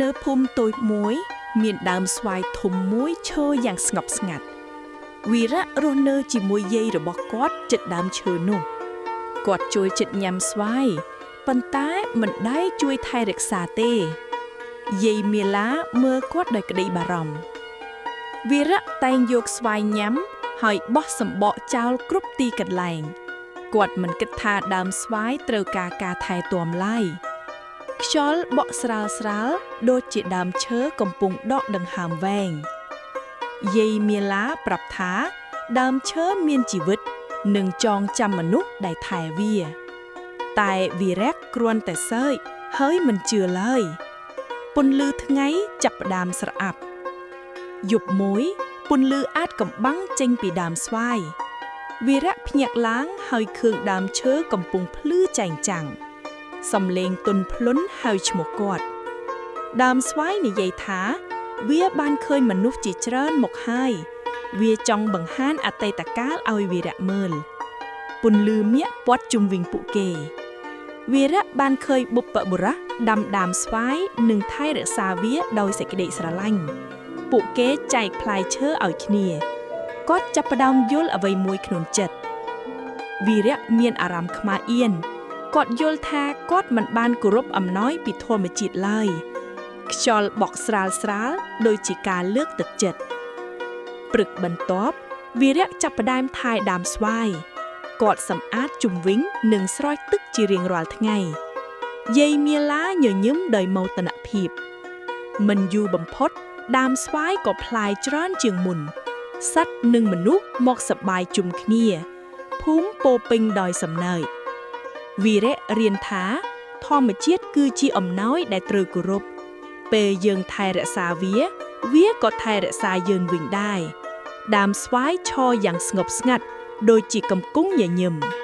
នៅភូមិតូចមួយ មានដើមស្វាយធំមួយឈរយ៉ាងស្ងប់ស្ងាត់វីរៈរស់នៅជាមួយយាយរបស់គាត់ជិតដើមឈើនោះគាត់ជួយចិត្តញ៉ាំស្វាយប៉ុន្តែមិនដែលជួយថែរក្សាទេយាយមាឡាមើលគាត់ដោយក្តីបារម្ភវីរៈតែងយកស្វាយញ៉ាំហើយបោះសម្បកចោលគ្រប់ទីកន្លែងគាត់មិនគិតថាដើមស្វាយត្រូវការការថែទាំឡើយ ខ្យល់បក់ស្រាលស្រាលដូចជាដើមឈើកំពុងដកដង្ហើមវែងយាយមាឡាប្រាប់ថាដើមឈើមានជីវិតនិងចងចាំមនុស្សដែលថែវា តែវីរៈគ្រាន់តែសើចហើយមិនជឿឡើយពន្លឺថ្ងៃចាប់ផ្ដើមស្រអាប់យប់មួយពន្លឺអាចកំបាំងចេញពីដើមស្វាយវីរៈភ្ញាក់ឡើងហើយឃើញដើមឈើកំពុងភ្លឺចែងចាំង សំលេងទន់ភ្លន់ហៅឈ្មោះគាត់ ដើមស្វាយនិយាយថា វាបានឃើញមនុស្សជាច្រើនមកហើយ វាចង់បង្ហាញអតីតកាលឲ្យវីរៈមើលពន្លឺមាក់ព័ទ្ធជុំវិញពួកគេ វីរៈបានឃើញបុព្វបុរសដាំដើមស្វាយនិងថែរក្សាវាដោយសេចក្តីស្រឡាញ់ពួកគេចែកផ្លែឈើឲ្យគ្នាគាត់ចាប់ផ្ដើមយល់អ្វីមួយក្នុងចិត្តវីរៈមានអារម្មណ៍ខ្មាស់អៀន គាត់យល់ថាគាត់មិនបានគោរពអំណោយពីធម្មជាតិឡើយខ្យល់បក់ស្រាលស្រាលដូចជាការលើកទឹកចិត្តព្រឹកបន្ទាប់វីរៈចាប់ផ្ដើមថែដើមស្វាយគាត់សម្អាតជុំវិញនិងស្រោចទឹកជារៀងរាល់ថ្ងៃយាយមាឡាញញឹមដោយមោទនភាពមិនយូរបំផុតដើមស្វាយក៏ផ្លែច្រើនជាងមុនសត្វនិងមនុស្សមកសប្បាយជុំគ្នាភូមិពោរពេញដោយសំណើច វីរៈរៀនថាធម្មជាតិគឺជាអំណោយដែលត្រូវគោរពពេលយើងថែរក្សាវា វាក៏ថែរក្សាយើងវិញដែរដើមស្វាយឈរយ៉ាងស្ងប់ស្ងាត់ដូចជាកំពុងញញឹម។